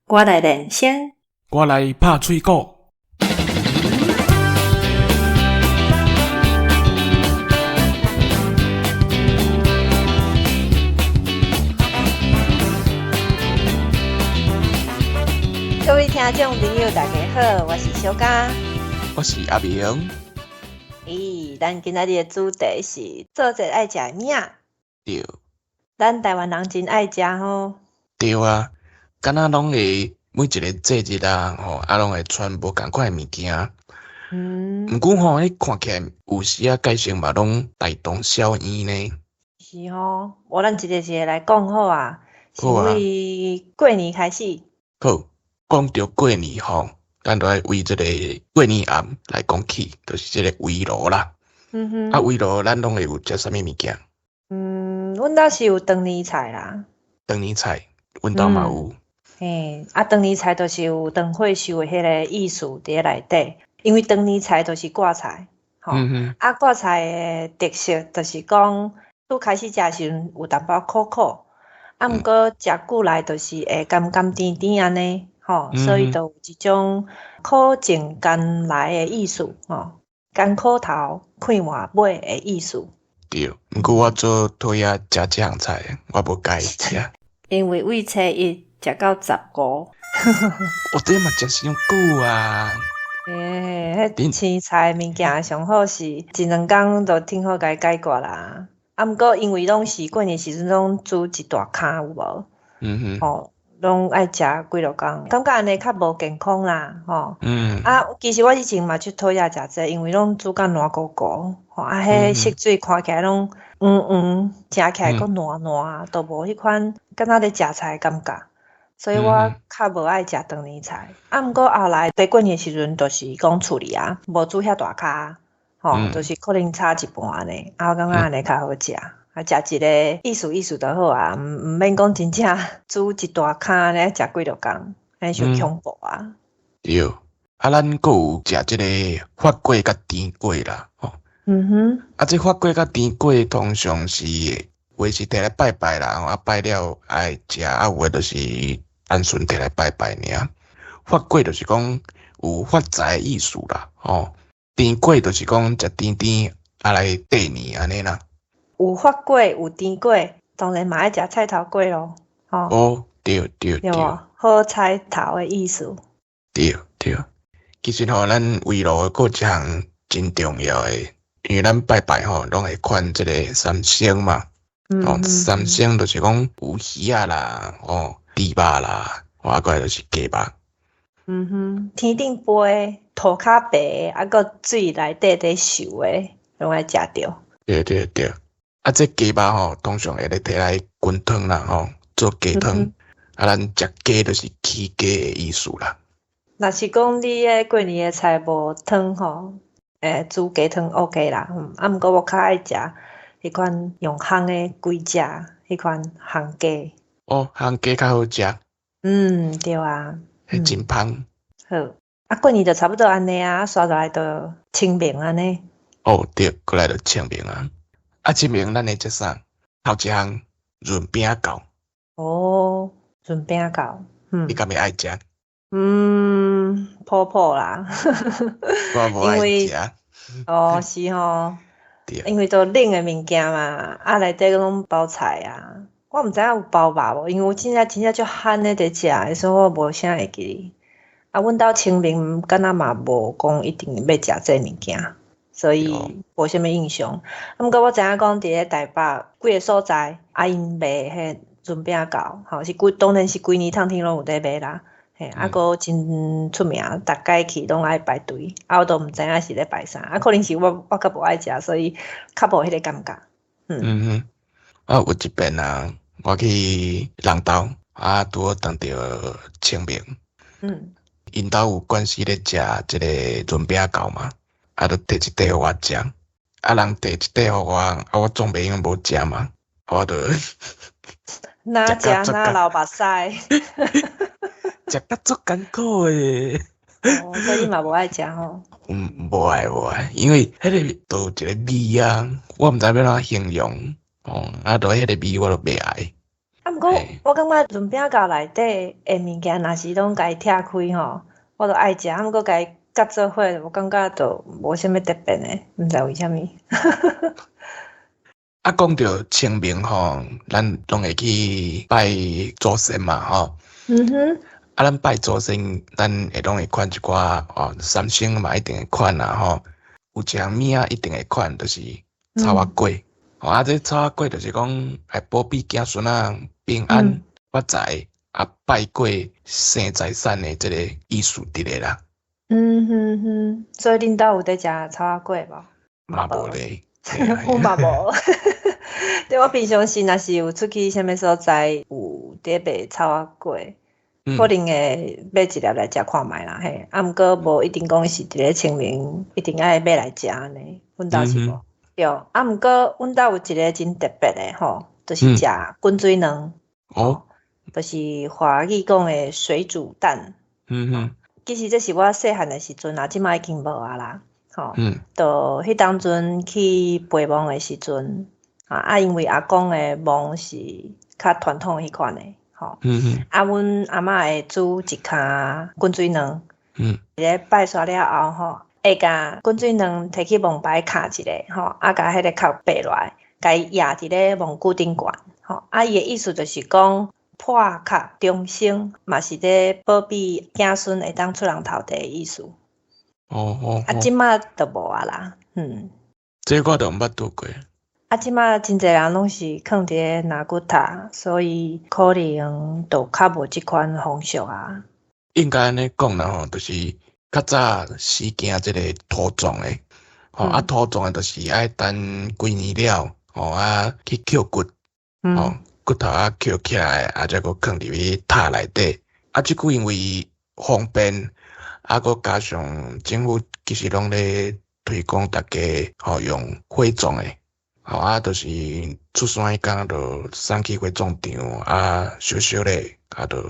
我來練聲，我來拍喙鼓。各位聽眾朋友，大家好，我是小嘉，我是阿明。咦，咱今仔日的主題是做節愛食的物仔。對。咱台灣人真愛食吼。對啊，敢若攏會每一個節日啊，吼，啊攏會傳無仝款的物件。毋過吼，彼看起來有時仔介紹嘛攏大同小異呢。是吼，無咱一個一個來講好啊。是為過年開始。好，講著過年吼，咱就愛為這個過年暗來講起，就是這個圍爐啦。啊，圍爐咱攏會有食啥物物件？嗯，阮兜是有長年菜啦。長年菜，阮兜嘛有。嘿，啊，長年菜就是有長歲壽的彼个意思佇咧內底，因為長年菜就是掛菜，吼，啊，掛菜的特色就是講，拄開始食的時陣有淡薄苦苦，啊，毋過食久來就是會甘甘甜甜按呢，吼，所以就有一種苦盡甘來的意思，吼，甘苦頭快活尾的意思。對，毋過我做討厭食這項菜，我無佮意食。因為為初一食到十五，我這嘛食傷久啊！欸，彼青菜物件上好是一兩工就挺好共伊解決啦。啊，毋過因為攏是過年時陣攏煮一大坩有無？吼，攏愛食幾落工，感覺按呢較無健康啦，吼。啊，其實我以前嘛足討厭食這個，因為攏煮甲爛糊糊，吼，啊，彼色水看起來攏黃黃，食起來閣爛爛，都無彼款敢若咧食菜的感覺。所以我較無愛食長年菜。啊，毋過後來佇過年時陣，就是講厝裡啊，無煮遐大坩，吼，就是可能炒一半按呢，啊，我感覺按呢較好食。啊，食一个意思意思就好啊，毋免講真正煮一大坩按呢食幾落工，按呢傷恐怖啊。對，啊，咱閣有食這個發粿佮甜粿啦，吼。啊，這發粿佮甜粿通常是有的是提來拜拜啦，啊，拜了愛食，啊，有的就是單純提來拜拜爾。發粿就是講有發財的意思啦，吼。甜粿就是講食甜甜啊來過年按呢啦。有發粿，有甜粿，當然嘛愛食菜頭粿咯，吼。哦，對對對。對無？好彩頭的意思。對對，其實吼，咱圍爐閣有一項真重要的，因為咱拜拜吼，攏會款這個三牲嘛。哦，三牲就是講有魚仔啦，哦，豬肉啦，啊，閣來就是雞肉。天頂飛，塗跤白，啊，閣水內底佇泅的，攏愛食著。對對對，啊，這雞肉吼，通常會咧提來滾湯啦，吼，做雞湯。啊，咱食雞就是起雞的意思啦。若是講你的過年的菜無湯吼，欸，煮雞湯 OK 啦，啊，毋過我較愛食彼款用烘的規隻，彼款烘雞。哦，烘雞較好食。嗯，對啊。彼真芳。好，啊，過年就差不多按呢啊，煞落來就清明按呢。哦，對，過來就清明啊。啊，清明咱會食啥？頭一項潤餅糕。哦，潤餅糕，你敢會愛食？嗯，普普啦。我無愛食。哦，是吼。因為都冷的物件嘛，啊，內底攏包菜啊。我毋知影有包肉無，因為我真正真正足罕咧佇食，所以我無啥會記得。啊，阮兜清明敢若嘛無講一定欲食這物件，所以無啥物印象。啊，毋過我知影講佇咧台北幾个所在，啊，𪜶賣彼潤餅糕，吼，是規當然是規年冬天攏有咧賣啦。嘿，啊，閣真出名，逐擺去攏愛排隊，啊，我都毋知影是咧排啥，啊，可能是我我較無愛食，所以較無彼个感覺。嗯哼，啊，有一遍啊，我去人兜，啊，拄好當著清明。𪜶兜有關係咧食這个潤餅糕嘛，啊，就提一塊予我食，啊，人提一塊予我，啊，我總袂用無食嘛，我就若食若流目屎，食甲足艱苦的。哦，所以你嘛無愛食吼？嗯，無愛無愛，因為彼个都有一个味啊，我毋知欲按怎形容，哦，啊，就彼个味我就袂愛。啊，毋過我感覺潤餅鉸內底的物件，若是攏共伊拆開吼，我都愛食。啊，毋過共伊夾做伙，我感覺就無啥物特別的，毋知為啥物。啊，講著清明吼，咱攏會去拜祖先嘛吼。啊，咱拜祖先，咱會攏會款一寡哦，三牲嘛一定會款啦吼。有一項物仔一定會款，就是草仔粿。吼，啊，這草仔粿就是講來保庇子孫仔平安發財，啊，拜過生財產的這個意思佇咧啦。嗯哼哼，所以恁兜有佇食草仔粿無？嘛無咧。我嘛無。對，我平常時若是有出去啥物所在，有佇賣草仔粿，可能會買一粒來食看覓啦嘿。啊，毋過無一定講是佇咧清明一定愛買來食按呢，阮兜是無。對，啊，毋過阮兜有一个真特別的吼，就是食滾水卵。就是華語講的水煮蛋。其實這是我細漢的時陣啊，這馬已經無啊啦。吼，就彼當陣去陪墓的時陣，啊，因為阿公的墓是較傳統彼款的，吼。啊，阮阿嬤會煮一坩滾水卵。咧拜煞了後，吼，會共滾水卵提去墓牌敲一下，吼，啊，共彼个殼掰落來，共伊壓佇咧墓龜頂懸，吼，啊，伊的意思就是講破殼重生，嘛是咧保庇子孫會當出人頭地的意思。啊，這馬就無啊啦，嗯。這我就毋捌拄過。啊，這馬真濟人攏是囥佇咧納骨塔，所以可能就較無這款風俗啊。應該按呢講啦吼，就是較早時行這個土葬的，吼，啊土葬的就是愛等幾年了，吼啊去抾骨，吼骨頭啊抾起來，啊才閣囥入去塔內底。啊，這久因為方便，啊，閣加上政府其實攏咧推廣大家吼用火葬的，吼啊，就是出山彼工就送去火葬場，啊燒燒咧，啊就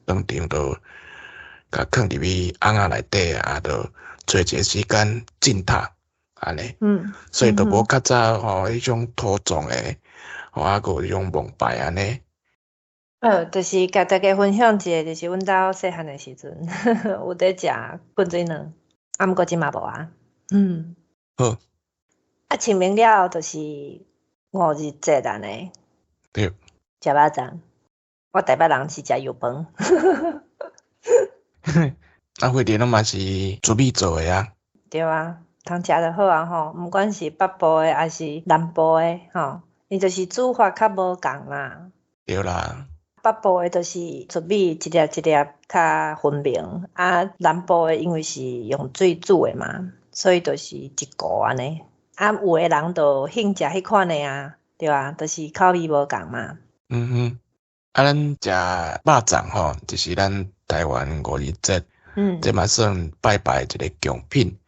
當場就共囥入去甕仔內底，啊，就揣一個時間進塔，按呢。所以就無較早吼彼種土葬的，吼啊，閣有彼種墓牌按呢。就是共大家分享一下，就是阮兜細漢的時陣，有佇食滾水卵，啊，毋過這馬無啊。好。啊，清明了後就是五日節按呢。對。食肉粽，我台北人是食油飯。啊，反正攏嘛是糯米做的啊。對啊，通食就好啊吼，毋管是北部的抑是南部的吼，伊就是煮法較無仝啦。對啦。北部的就是糯米一粒一粒較分明，啊，南部的因為是用水煮的嘛，所以就是一糊按呢。啊，有的人就興食彼款的啊，對啊，就是口味無仝嘛。嗯哼，啊，咱食肉粽吼，就是咱台灣五日節，這嘛算拜拜一个貢品。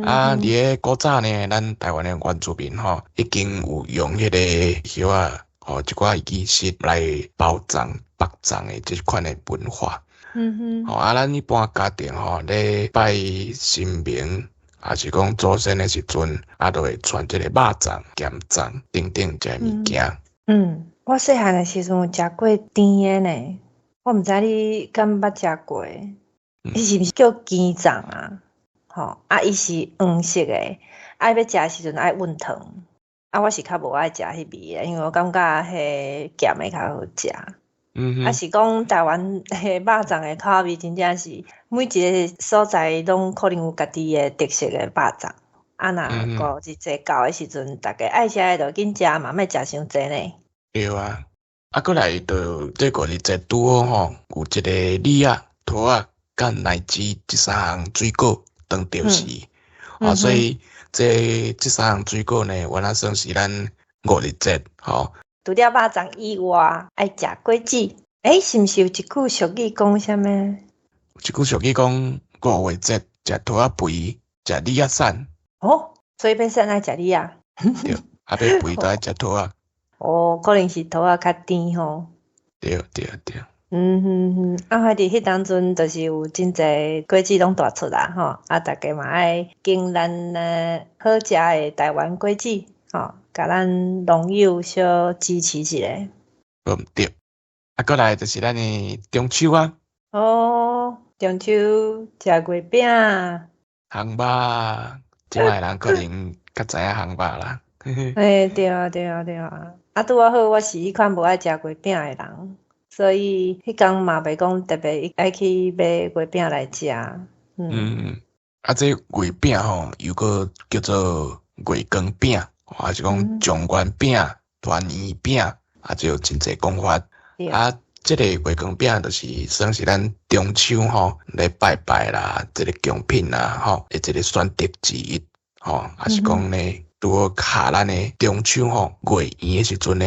啊，佇咧古早呢，咱台灣的原住民吼，已經有用彼個葉仔吼，一寡儀式來包粽、縛粽的這款的文化。吼，啊，咱一般家庭吼，咧拜神明，抑是講祖先的時陣，啊，就會傳這個肉粽、鹹粽等等這个物件。嗯，我細漢的時陣有食過甜的呢，我毋知你敢捌食過。伊是毋是叫羹粽啊？吼，啊，伊是黃色的，啊，欲食的時陣愛溫糖。啊，我是較無愛食彼味的，因為我感覺彼鹹的較好食。啊，是講台灣彼肉粽的口味真正是每一个所在攏可能有家己的特色的肉粽。啊，若五日節到的時陣，逐家愛食的就緊食嘛，莫食傷濟呢。對啊，啊，閣來就這五日節拄好吼，有一個李仔、桃仔、佮奶子這三項水果當著時，哦，所以這三項水果呢，原來算是咱五日節吼。除了肉粽以外，愛食果子。欸，是毋是有一句俗語講啥物？有一句俗語講，五月節食桃仔肥，食李仔瘦。哦，所以欲瘦愛食李仔。對，啊，欲肥就愛食桃仔。哦，可能是桃仔較甜吼。對對對。嗯哼哼，啊，反正彼當陣就是有真濟果子攏大出啦吼，啊，逐家嘛愛揀咱好食的台灣果子吼，共咱農友小支持一下。無毋對。啊，過來就是咱的中秋啊。哦，中秋食月餅。烘肉，這擺人可能較知影烘肉啦。欸，對啊，對啊，對啊。啊，拄仔好，我是彼款無愛食月餅的人，所以彼工嘛袂講特別愛去買月餅來食。嗯，啊，這月餅吼，又閣叫做月光餅，還是講狀元餅、團圓餅，啊，這有真濟講法。啊，這个月光餅就是算是咱中秋吼來拜拜啦，這个貢品啦，吼，的這个選擇之一，吼，還是講呢，拄好敲咱的中秋吼月圓的時陣呢，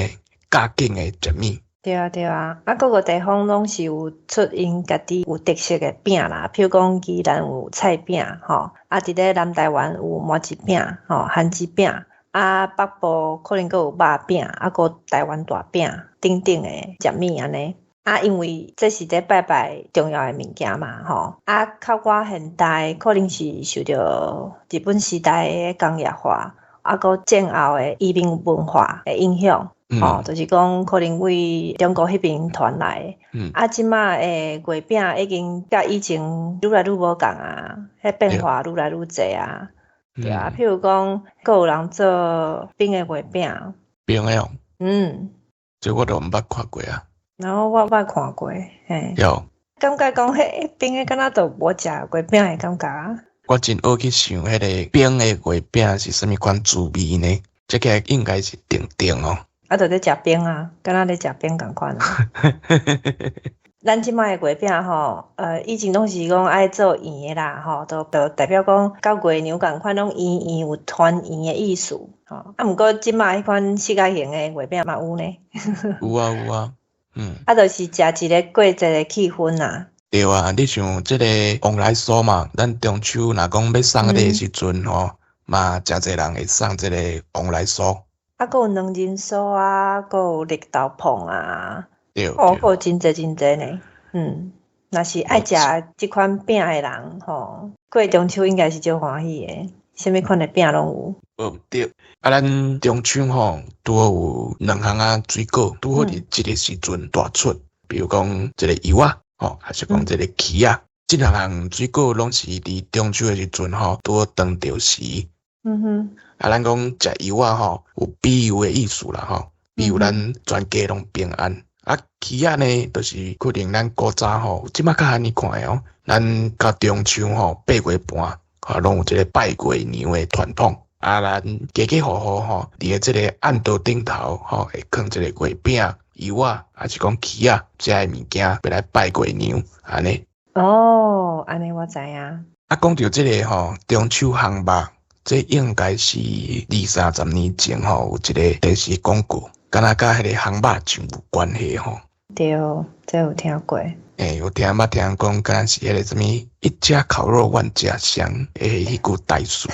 較緊的食物。對啊對啊，啊各個地方攏是有出𪜶家己有特色的餅啦，譬如講宜蘭有菜餅吼，啊佇咧南台灣有麻糬餅吼、番薯餅，啊北部可能閣有肉餅，啊閣台灣大餅等等的食物按呢。啊，因為這是咧拜拜重要的物件嘛，吼。啊，較倚現代可能是受著日本時代的工業化，啊，閣戰後的移民文化的影響，吼，就是講可能為中國彼邊傳來的。啊，這馬的月餅已經佮以前愈來愈無仝啊，彼變化愈來愈濟啊。對啊，譬如講，閣有人做冰的月餅。冰的哦。嗯。這我都毋捌看過啊。然後我捌看過，嘿。有。感覺講彼冰的敢若就無食月餅的感覺。我真愛去想，彼个冰的月餅是啥物款滋味呢？這個應該是甜甜哦。啊，就咧食冰啊，敢若咧食冰仝款啊。咱這擺的月餅吼，以前攏是講愛做圓的啦，吼，都代表講佮月娘仝款，攏圓圓有團圓的意思，吼。啊，毋過這擺彼款四角形的月餅嘛有呢。有啊有啊，嗯。啊，就是食一個過節的氣氛啊。對啊，你像這個旺來酥嘛，咱中秋若講欲送禮的時陣吼，嘛誠濟人會送這個旺來酥。啊，閣有卵仁酥啊，閣有綠豆椪啊。對。哦，閣有真濟真濟呢。嗯，若是愛食這款餅的人吼，過中秋應該是足歡喜的，啥物款的餅攏有。無對，啊，咱中秋吼，拄好有兩項仔水果，拄好佇這个時陣大出，比如講這个柚仔，吼，還是講這个柿仔，這兩項水果攏是佇中秋的時陣吼，拄好當著時。啊，咱講食柚仔吼，有庇佑的意思啦吼，庇佑咱全家攏平安。啊，柿仔呢，就是可能咱古早吼，這馬較罕呢看的哦。咱到中秋吼，八月半，吼，攏有這个拜月娘的傳統。啊，咱家家戶戶吼，佇咧這个案桌頂頭吼，會囥這个月餅、柚仔，還是講柿仔，這个物件，欲來拜月娘，按呢。哦，按呢我知影。啊，講著這个吼，中秋烘肉，這應該是二三十年前吼，有一个電視廣告，敢若佮彼个烘肉醬有關係吼。對，這有聽過。欸，有聽捌聽講，敢若是彼个啥物一家烤肉萬家香的彼句台詞。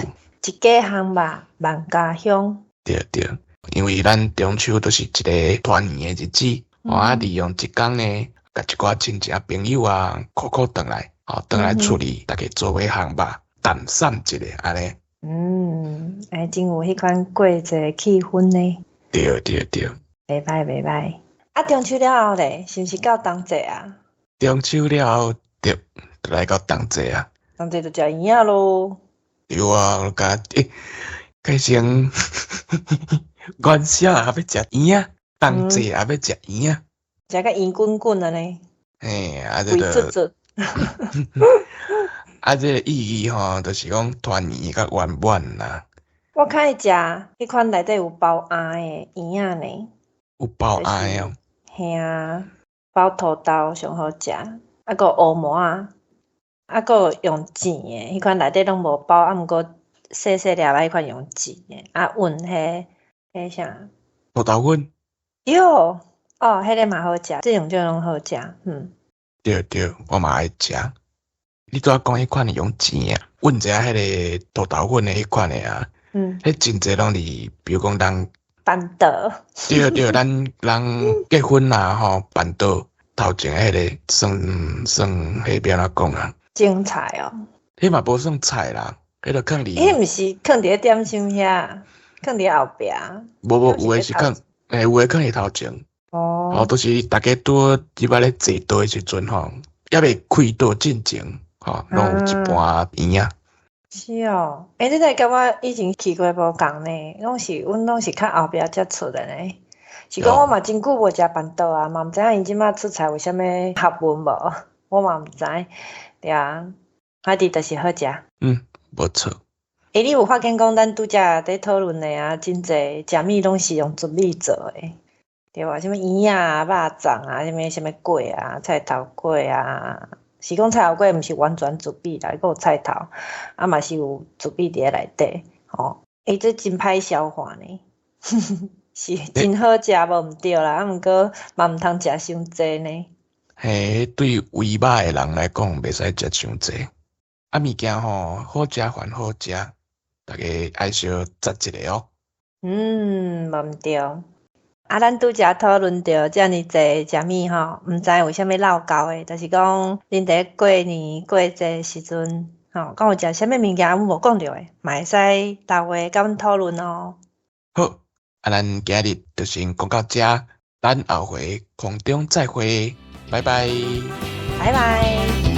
一家烘肉萬家香。對對，因為咱中秋都是一个團圓的日子，啊，利用這工呢，共一寡親戚朋友啊，苦苦轉來，吼，轉來厝裡，大家做伙烘肉，談散一下按呢。嗯，欸，真有彼款過節氣氛呢。對對對。袂歹袂歹。啊，中秋了後咧，是毋是到冬節啊？中秋了後，對，就來到冬節啊。冬節就食圓仔囉。對啊，我感覺欸，改成元宵也欲食圓仔，冬節也欲食圓仔。食甲圓滾滾按呢。嘿，啊，這個。啊，這個意義吼，就是講團圓佮圓滿啦。我較愛食彼款內底有包餡的圓仔呢。有包餡的哦。嘿啊，包土豆上好食，啊，閣有烏毛仔，啊，閣有用煎的，彼款內底攏無包，啊，毋過細細粒仔彼款用煎的，啊，混彼啥？土豆粉。對，哦，彼个嘛好食，這兩種攏好食，嗯。對對，我嘛愛食。你拄仔講彼款用煎的，阮知影彼个土豆粉的彼款的啊，彼真濟攏是，比如講人辦桌。對對，咱人結婚啊吼，辦桌頭前彼个算算，彼欲按怎講啊？精菜哦。彼嘛無算菜啦，彼就囥佇。彼毋是囥佇咧點心遐，囥佇後壁。無無，有的是囥，欸，有的囥佇頭前。哦。就是逐家拄好入來咧坐桌的時陣吼，猶未開桌進前，吼，攏有一盤圓仔。是哦，欸，你會感覺以前去過無仝呢？攏是阮攏是較後壁才出的呢。是講我嘛真久無食辦桌啊，嘛毋知影𪜶這擺出菜有啥物學問無？我嘛毋知。對啊，反正就是好食。嗯，無錯。欸，你有發現講咱拄才佇討論的啊，真濟食物攏是用糯米做的，對無？啥物圓仔啊、肉粽啊、啥物啥物粿啊、菜頭粿啊，是講菜頭粿毋是完全糯米啦，閣有菜頭，啊嘛是有糯米佇咧內底，吼。欸，這真歹消化呢，是真好食無毋對啦，啊毋過嘛毋通食傷濟呢。嘿，對胃歹的人來講，袂使食傷濟。啊，物件吼，好食還好食，逐家愛相讚一下哦。嗯，無毋對。啊，咱拄才討論著遮爾濟食物吼，毋知有啥物落勾的，就是講恁佇過年過節時陣，吼，敢有食啥物物件阮無講著的，嘛會使留話佮阮討論哦。好，啊，咱今日就先講到遮，咱後回空中再會，拜拜。拜拜。